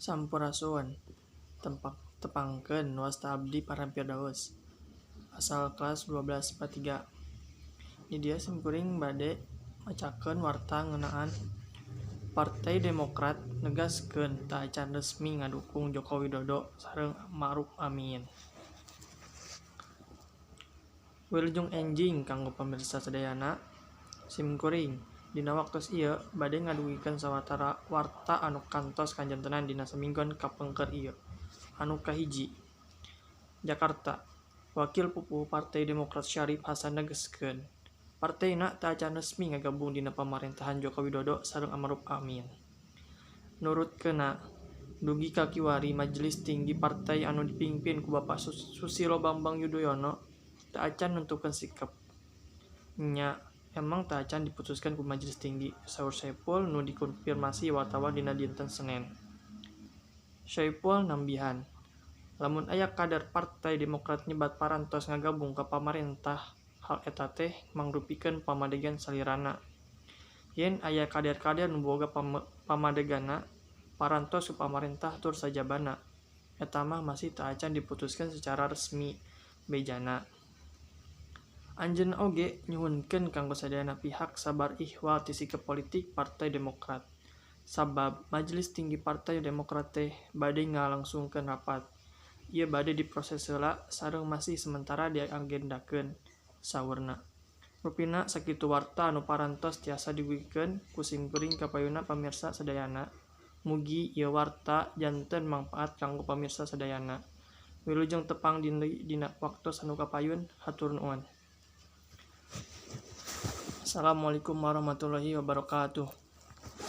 Sampurasun. Tepangkeun wasta abdi Farhan Firdaus asal kelas 12 IPA 3. Di dieu simkuring bade macakeun warta ngeunaan Partai Demokrat negaskeun teu acan resmi ngadukung Joko Widodo sareng Ma'ruf Amin. Wilujeng enjing kanggo pamirsa sadayana. Simkuring dina waktos ieu bade ngadugikeun sawatara warta anu kantos kajantenan dina saminggon kapengker ieu. Anu kahiji, Jakarta, Wakil Pupuhu Partai Demokrat Syarif Hasan negaskeun, partena teu acan resmi ngagabung dina pamarentahan Joko Widodo sareng Ma'ruf Amin. Nurutkeunna, dugi ka kiwari Majelis Tinggi Partai anu dipingpin ku Bapak Susilo Bambang Yudhoyono teu acan nentukeun sikep. Nya, emang teu acan diputuskeun ku Majelis Tinggi, saur Saipul nu dikonfirmasi wartawan dina dinten Senen. Saipul nambihan, lamun aya kader Partai Demokrat nyebat parantos ngagabung ka pamarentah hal eta teh mangrupikeun pamadegan salirana. Yen aya kader-kader nu boga pamadeganna parantos ku pamarentah tur sajabana, eta mah masih teu acan diputuskeun sacara resmi, bejana. Anjeunna oge nyuhunkeun kanggo sadayana pihak sabar ihwal ti sikep politik Partai Demokrat. Sabab Majelis Tinggi Partai Demokrat teh bade ngalangsungkeun rapat. Ieu bade diproses heula sareng masih sementara diagendakeun, saurna. Rupina sakitu warta anu parantos tiasa didugikeun ku simkuring ka payuna pamirsa sadayana. Mugi ieu warta janten mangpaat kanggo pamirsa sadayana. Wilujeng tepang deui dina waktos anu kapayun, hatur nuhun. Assalamualaikum warahmatullahi wabarakatuh.